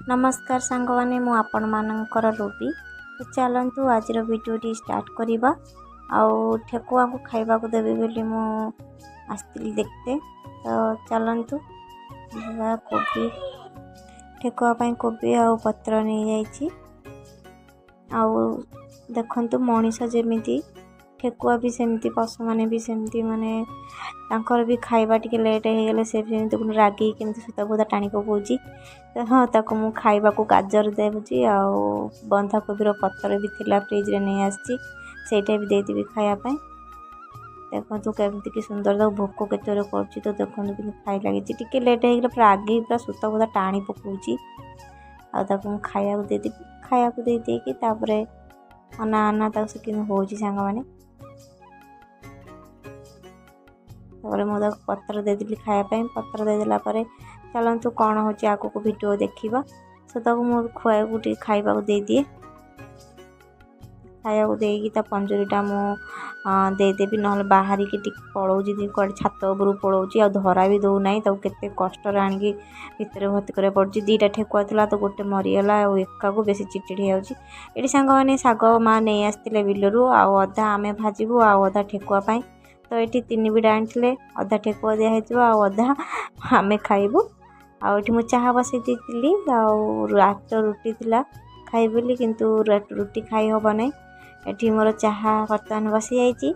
ନମସ୍କାର ସାଙ୍ଗମାନେ, ମୁଁ ଆପଣମାନଙ୍କର ରୁବି। ତ ଚାଲନ୍ତୁ ଆଜିର ଭିଡ଼ିଓଟି ଷ୍ଟାର୍ଟ କରିବା। ଆଉ ଠେକୁଆକୁ ଖାଇବାକୁ ଦେବି ବୋଲି ମୁଁ ଆସିଥିଲି ଦେଖିତେ। ତ ଚାଲନ୍ତୁ ଯିବା। କୋବି ଠେକୁଆ ପାଇଁ କୋବି ଆଉ ପତ୍ର ନେଇଯାଇଛି। ଆଉ ଦେଖନ୍ତୁ, ମଣିଷ ଯେମିତି ଠେକୁଆ ବି ସେମିତି, ପଶୁମାନେ ବି ସେମିତି, ମାନେ ତାଙ୍କର ବି ଖାଇବା ଟିକେ ଲେଟ୍ ହେଇଗଲେ ସେ ବି ସେମିତି ରାଗିକି କେମିତି ସୂତା ଫୁତା ଟାଣି ପକାଉଛି। ତ ହଁ, ତାକୁ ମୁଁ ଖାଇବାକୁ ଗାଜର ଦେଉଛି ଆଉ ବନ୍ଧାକୋବିର ପତ୍ର ବି ଥିଲା ଫ୍ରିଜରେ ନେଇ ଆସିଛି, ସେଇଟା ବି ଦେଇଦେବି ଖାଇବା ପାଇଁ। ଦେଖନ୍ତୁ କେମିତି କି ସୁନ୍ଦର ତାକୁ ଭୋକ କେତେ କରୁଛି। ତ ଦେଖନ୍ତୁ କେମିତି ଖାଇ ଲାଗିଛି। ଟିକେ ଲେଟ୍ ହେଇଗଲେ ପୁରା ରାଗିକି ପୁରା ସୂତା ଫୁତା ଟାଣି ପକାଉଛି। ଆଉ ତାକୁ ମୁଁ ଖାଇବାକୁ ଦେଇଦେବି। ଖାଇବାକୁ ଦେଇ ଦେଇକି ତାପରେ ଅନା ଅନା ତାକୁ ସେ କେମିତି ହେଉଛି ସାଙ୍ଗମାନେ। ତାପରେ ମୁଁ ତାକୁ ପତ୍ର ଦେଇଦେଲି ଖାଇବା ପାଇଁ। ପତ୍ର ଦେଇଦେଲା ପରେ ଚାଲନ୍ତୁ କ'ଣ ହେଉଛି ଆଗକୁ ଭିଡ଼ିଓ ଦେଖିବା। ସେ ତାକୁ ମୁଁ ଖୁଆଇବାକୁ ଟିକେ ଖାଇବାକୁ ଦେଇଦିଏ। ଖାଇବାକୁ ଦେଇକି ତା ପଞ୍ଜୁରୀଟା ମୁଁ ଦେଇଦେବି, ନହେଲେ ବାହାରିକି ଟିକେ ପଳାଉଛି କୁଆଡ଼େ, ଛାତ ଉପରକୁ ପଳାଉଛି ଆଉ ଧରା ବି ଦେଉନାହିଁ। ତାକୁ କେତେ କଷ୍ଟରେ ଆଣିକି ଭିତରେ ଭର୍ତ୍ତି କରିବାକୁ ପଡ଼ୁଛି। 2ଟା ଠେକୁଆ ଥିଲା ତ ଗୋଟେ ମରିଗଲା, ଆଉ ଏକାକୁ ବେଶୀ ଚିଡ଼ିଚିଡ଼ି ହେଇଯାଉଛି। ଏଠି ସାଙ୍ଗମାନେ ଶାଗ ମା ନେଇ ଆସିଥିଲେ ବିଲରୁ, ଆଉ ଅଧା ଆମେ ଭାଜିବୁ ଆଉ ଅଧା ଠେକୁଆ ପାଇଁ। ତ ଏଠି 3 ବିଡ଼ା ଆଣିଥିଲେ, ଅଧା ଠେକୁଆ ଦିଆହେଇଥିବ ଆଉ ଅଧା ଆମେ ଖାଇବୁ। ଆଉ ଏଠି ମୁଁ ଚାହା ବସାଇ ଦେଇଥିଲି। ଆଉ ରାତ ରୁଟି ଥିଲା ଖାଇବି ବୋଲି, କିନ୍ତୁ ରୁଟି ଖାଇ ହେବ ନାହିଁ। ଏଠି ମୋର ଚାହା ବର୍ତ୍ତମାନ ବସିଯାଇଛି,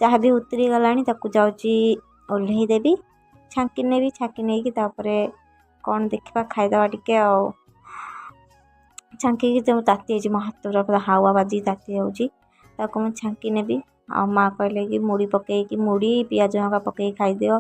ଚାହା ବି ଉତୁରି ଗଲାଣି। ତାକୁ ଯାଉଛି ଓହ୍ଲେଇ ଦେବି, ଛାଙ୍କି ନେବି। ଛାଙ୍କି ନେଇକି ତାପରେ କ'ଣ ଦେଖିବା, ଖାଇଦେବା ଟିକେ। ଆଉ ଛାଙ୍କିକି ତ ତାତି ଯାଇଛି, ମୋ ହାତ ପୁରା ହାୱା ବାଜିକି ତାତି ଯାଉଛି। ତାକୁ ମୁଁ ଛାଙ୍କି ନେବି। ଆଉ ମା କହିଲେ କି ମୁଢ଼ି ପକେଇକି, ମୁଢ଼ି ପିଆଜ ଲଙ୍କା ପକେଇକି ଖାଇଦିଅ।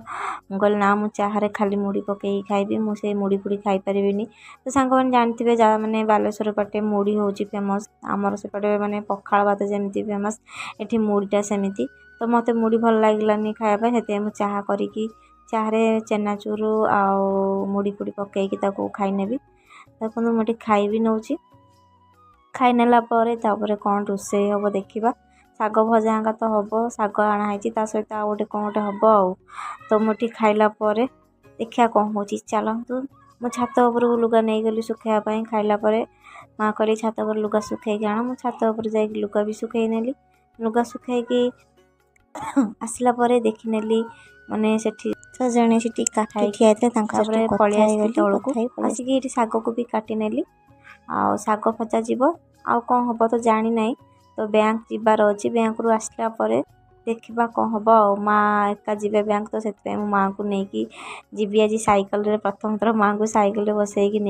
ମୁଁ କହିଲି ନା, ମୁଁ ଚାହାରେ ଖାଲି ମୁଢ଼ି ପକେଇକି ଖାଇବି, ମୁଁ ସେଇ ମୁଢ଼ି ଫୁଢ଼ି ଖାଇପାରିବିନି। ତ ସାଙ୍ଗମାନେ ଜାଣିଥିବେ, ଯାହା ମାନେ ବାଲେଶ୍ୱର ପଟେ ମୁଢ଼ି ହେଉଛି ଫେମସ୍। ଆମର ସେପଟେ ମାନେ ପଖାଳ ଭାତ ଯେମିତି ଫେମସ୍, ଏଠି ମୁଢ଼ିଟା ସେମିତି। ତ ମୋତେ ମୁଢ଼ି ଭଲ ଲାଗିଲାନି ଖାଇବା ପାଇଁ, ସେଥିପାଇଁ ମୁଁ ଚାହା କରିକି ଚାହାରେ ଚେନାଚୁରୁ ଆଉ ମୁଢ଼ି ଫୁଢ଼ି ପକେଇକି ତାକୁ ଖାଇନେବି। ଦେଖନ୍ତୁ, ମୁଁ ଏଠି ଖାଇ ବି ନେଉଛି। ଖାଇନେଲା ପରେ ତାପରେ କ'ଣ ରୋଷେଇ ହେବ ଦେଖିବା। ଶାଗ ଭଜା ହେଙ୍କା ତ ହେବ, ଶାଗ ଆଣା ହେଇଛି, ତା ସହିତ ଆଉ ଗୋଟେ କ'ଣ ଗୋଟେ ହେବ। ଆଉ ତ ମୁଁ ଏଠି ଖାଇଲା ପରେ ଦେଖିବା କ'ଣ ହେଉଛି। ଚାଲନ୍ତୁ, ମୁଁ ଛାତ ଉପରକୁ ଲୁଗା ନେଇଗଲି ଶୁଖାଇବା ପାଇଁ। ଖାଇଲା ପରେ ମା କହିଲେ ଛାତ ଉପରେ ଲୁଗା ଶୁଖେଇକି ଆଣ। ମୁଁ ଛାତ ଉପରେ ଯାଇକି ଲୁଗା ବି ଶୁଖେଇ ନେଲି। ଲୁଗା ଶୁଖେଇକି ଆସିଲା ପରେ ଦେଖିନେଲି ମାନେ ସେଠି ତ ଜଣେ ସେଠି କାକି ଠିଆ ହେଇଥିଲେ, ତାଙ୍କ ତାପରେ ପଳେଇ ଆସିଲି ତଳକୁ। ଆସିକି ଏଠି ଶାଗକୁ ବି କାଟି ନେଲି, ଆଉ ଶାଗ ଭଜା ଯିବ ଆଉ କ'ଣ ହେବ ତ ଜାଣିନାହିଁ। ତ ବ୍ୟାଙ୍କ ଯିବାର ଅଛି, ବ୍ୟାଙ୍କରୁ ଆସିଲା ପରେ ଦେଖିବା କ'ଣ ହେବ। ଆଉ ମା ଏକା ଯିବେ ବ୍ୟାଙ୍କ, ତ ସେଥିପାଇଁ ମୁଁ ମାଆଙ୍କୁ ନେଇକି ଯିବି ଆଜି ସାଇକେଲରେ। ପ୍ରଥମ ଥର ମାଆଙ୍କୁ ସାଇକେଲରେ ବସେଇକି ନେଇ